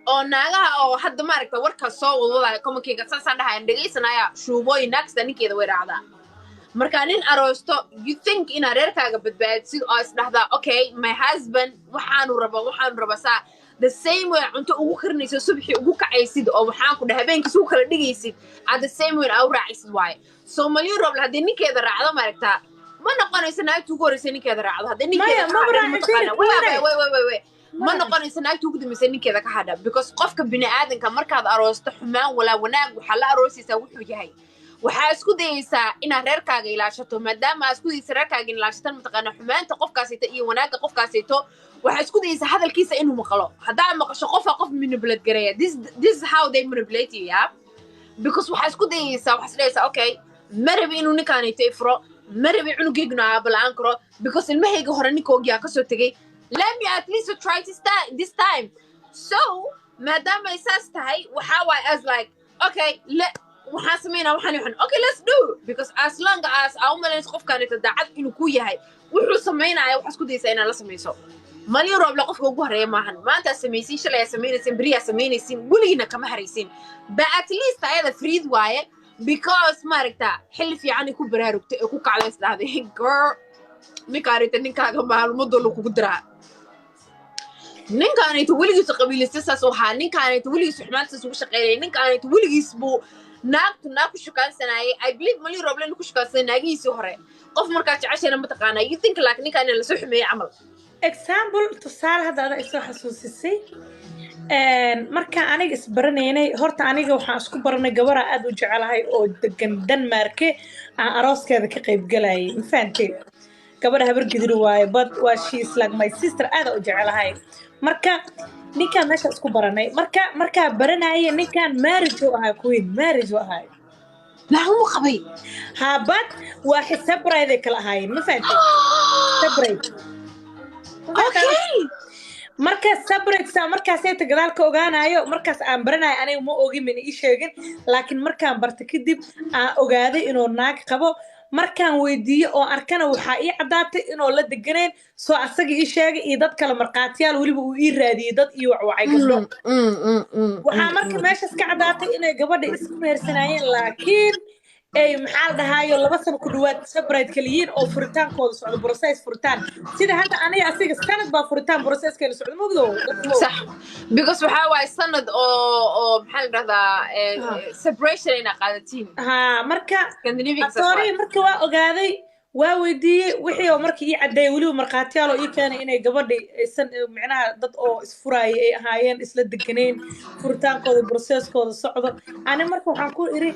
Oo naagaha oo hadda maaragta warkaas soo wadwadaya, comment-kayga saasaan dhahayan, dhegaysanaya shuubooyin. Naagsta ninkeeda way raacdaa. Markaa nin aroosto, you think inaad reerkaaga badbaadsid oo is dhahdaa, "Okay, my husband waxaanu raba, waxaanu raba." Saa the same way cunto ugu karinayso, subxii ugu kacaysid, oo waxaan ku dhaha habeenkiis ugu kala dhigaysid, at the same way aa u raacaysid waaye. Soomaaliyu rooble haddii ninkeeda raacdo, maaragtaa, ma noqonayso naagta ugu horreysa ninkeeda raacdo. Haddii ninkeeda Maya, ka maba hadhan, raacin. mataqaana Fiiri, kuwanay. Way way way way, ma Ma noqonayso naagta ugu dambaysa ninkeeda ka hadha, because qofka bini aadanka markaad aroosto, xumaan walaa wanaag, waxaa la aroosaysaa wuxuu yahay. Waxaa isku dayaysaa inaad reerkaaga ilaashato. Maadaama aad isku dayaysa reerkaaga ilaashatan, mataqaana, xumaanta qofkaasayto iyo wanaagga qofkaasayto, waxaa isku dayaysaa hadalkiisa inuu maqlo. Haddaa maqasho qofa qof manipulate gareeya, this is how they manipulate you, yeah, because waxaa isku dayaysaa, waxaa isdhahaysaa, "Okay, ma rabi inuu ninkaanayto ifro, ma rabi cunugeyguna aaba la-aan karo, because ilmahayga hore ninkoogiyaa kasoo tegay. Let me at least try to start this time." So maadaama ay saas tahay, waxaa waaye as like, okay, le waxaan sameynaa waxaan waxaan, okay, let's do, because as long as aa u malaynayso qofkaanayto daacad inuu ku yahay, wuxuu samaynaya waxaa isku dayaysaa inaad la samayso. Malin rooble qofka ugu horeeya maahan. Maanta samaysiin, shalay aa samaynaysin, beriyaa samaynaysin, weligiina kama haraysin. But at least ayada friid waaye, because maaragta xilli fiican ay ku baraarugtay ee ku kacday, is dhahday, "Girl, ninkaanayta ninkaaga maalmadoo lakugu diraa, ninkaanayta weligiis qabiilista saas u ahaa, ninkaanayta weligiis xumaantaas ugu shaqeynaya, ninkaanayta weligiis buu naagtu naag ku shukaansanayay." I believe Malin Roble inuu ku shukaansanay naagihiisii hore. Qof markaa jeceshayna, mataqaanaa, you think like ninkaan in lasoo xumeeyey camal. Example, tusaale, hadda adaa isoo xasuusisay. Markaan aniga isbaranaynay, horta aniga waxaan isku baranay gabaraa aad u jecelahay oo degan Denmark, aan arooskeeda ka qayb galayay, ma fahantay? Gabadha habar gidir waaye, but waa she is like my sister, aada u jecelahay. Marka ninkaan meesha isku baranay, marka markaa baranayay ninkaan marriage u ahaa, queen, marriage u ahay. Naagmu qabay? Ha, but waa separate ay kala ahaayeen, ma fahantay? Separate. Marka separate saa markaasayta gadaal ka ogaanayo. Markaas aan baranayo aniga ma ogin, mana ii sheegin, laakiin markaan barta kadib aan ogaaday inuu naag qabo. Markaan weydiiye oo arkana, waxaa ii caddaatay inuu la deganayn. Soo asaga ii sheegay iyo dad kale, markhaatiyaal weliba uu ii raadiyey, dad ii wacwacay, gabdho. Waxaa marka meeshaas ka caddaatay inay gabadha isku mehersanaayeen, laakiin ay, maxaa la dhahaayo, 2 sano ku dhawaad separate kaliyiin oo furitaankooda socdo, process furitaan, sida hadda aniga asiga sanad baa furitaan process-keena socdo, mogdo. Sax, because waxaa waaye sanad oo maxaa la dhahdaa, separation inaa qaadatiin. Ha, marka Scandinavian saas sorry waaye. Marka waa ogaaday, waa weydiiyey wixii oo markii ii caddeeyay, weliba markhaatiyaal oo ii keenay inay gabadhi aysan micnaha dad oo isfuraayay ay ahaayeen, isla deganeyn, furitaankooda process-kooda socdo. Ani marka waxaan ku iri,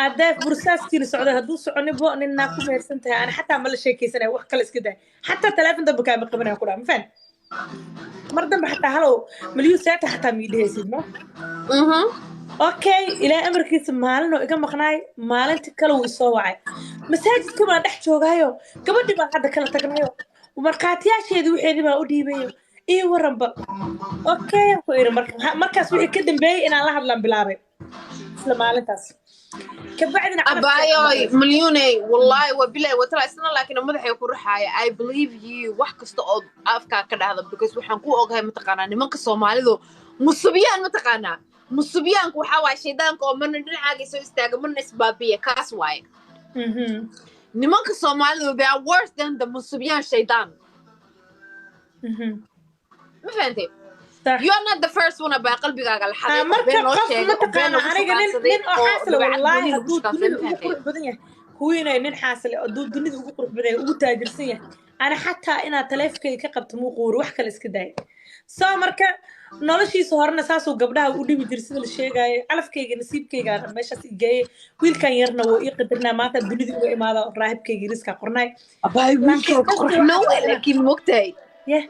adee process-kiina socday hadduu soconibo, nin naa ku mehersan tahay, ani xataa ma la sheekaysanaya, wax kale iska day, xataa teleefon dambe kaama qabanaya, ku dhaha, ma fahan? Mar dambe xataa halow malyuu seeta xataa mii dhehaysid, no. Okay, ilaa amarkiisa maalinoo iga maqnaay, maalinta kale wuu isoo wacay. Masaajidka baan dhex joogaayo, gabadhii baan hadda kala tagnayo, markhaatiyaasheedii waxeedii baan u dhiibayo, ii waranba. Okay, aan ku iri. Marka markaas wixii ka dambeeyey inaan la hadlaan bilaabay isla maalintaas kabacdina Abaayoy malyuney, wallahi wa bilahi watala isna, laakiin madaxay ku ruxaaya. I believe you, wax kasta oo afkaa ka dhahda, because waxaan ku ogahay, mataqaanaa, nimanka Soomaalidu musubyaan, mataqaanaa, musubyaanku waxaa waaye shaydaanka oo marna dhinacaaga soo istaaga, marna isbaabiya, kaas waaye. Nimanka Soomaalidu, they are worse than the musubyaan shaydaan, ma fahantay? Sax. You are not the first one abaa qalbigaaga la xaday Ah, oo marka been loo qof sheegay oo been mataqaana lagu aniga nin shukaansaday nin oo oo xaasle, dabeecad wallaahi gooni lagu hadduu shukaansaday, dunida ma ugu fahantay? qurux badan yahay, kuwiinay, nin xaasle hadduu dunida ugu qurux badan yahay, ugu taajirsan yahay, ana xataa inaad taleefonkayga ka qabto muu quuri, wax kale iska daaya. Soo marka noloshiisa horena saasuu gabdhaha u dhibi jiray, sida la sheegaayo. Calafkayga, nasiibkayga meeshaas i geeyay. Wiilkan yarna wuu ii qadarinaa, maanta dunida uga imaada, raahibkayga riskaa qornay. Abaay, laakiin wiilkaaga dadki qurxno waxaa waay, laakiin mogtahay yeh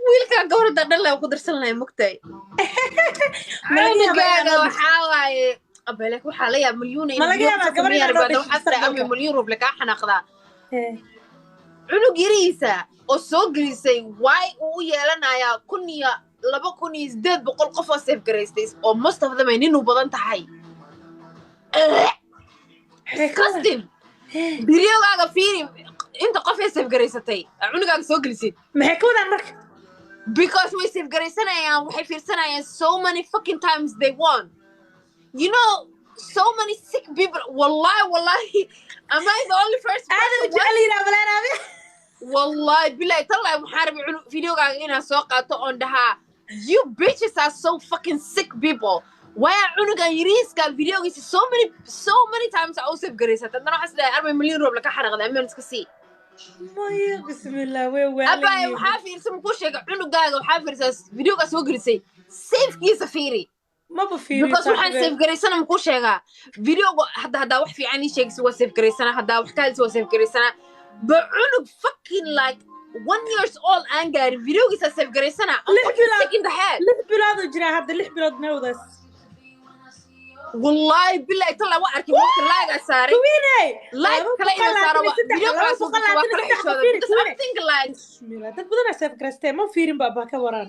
wiilkaa gabadha dhan le ku darsan lahay, mogtahay? Ma laga yaabaa inaa Cunugaaga noo dhasho? Waxaa waaye abay, laakiin waxaa la yaab malyuuna Ma laga yaabaa gabar inaa noo dhasho waxaa tira ama mustaqbalka? Malyuun ruble kaa xanaaqdaa. Eh. Cunug yarihiisa oo soo gelisay, waay uu u yeelanayaa kun iyo 2800 qof oo save garaystay, oo most of them ay nin u badan tahay? Disgusting. Videogaaga fiiri, inta qof ee save garaysatay aa cunugaaga soo gelisid. Maxay ka wadaan marka? Because way save garaysanayaan, waxay fiirsanayaan so many fucking times they won. So many sick people. Wallahi, wallahi, am I the only first Aada u person? jecel yiraa maleenaabe. Wallahi, billahi, tallahi, waxaan rabay videogaaga inaan soo qaato oon dhahaa, "You bitches are so fucking sick people." Waya cunugan yariiska videogiisa so many, so many times aa u save garaysata. Haddana waxaa isleeyahay arbay milyan roob laka xaraqda ameen iska sii. Maya, bismillah, way Abay, waalan. Waxaa fiirsa, makuu sheega cunugaaga, waxaa fiirsaa videogaa soo gelisay, safekiisa fiiri. Maba fiiriyo. Because waxaan Saaxiibey. save garaysana, makuu sheegaa, videoga hadda haddaa wax fiican ii sheegaysa waa save garaysana, haddaa wax ka hadlaysa waa save garaysana, ba cunug fucking like 1 years old aan gaarin videogiisa save garaysana. I'm Lix fucking bilood. sick in the head. 6 bilood oo jiraa hadda, 6 bilood meewdaas. Wallahi, billahi, tallahi, waa arkay marka laagaa saaray. Kuwiiney. Like kale inaan saaro waa video kala soo waa kala xishooda because I'm thinking like Bismillah, dad badanaa save garaystee, ma fiirin ba baa ka waran.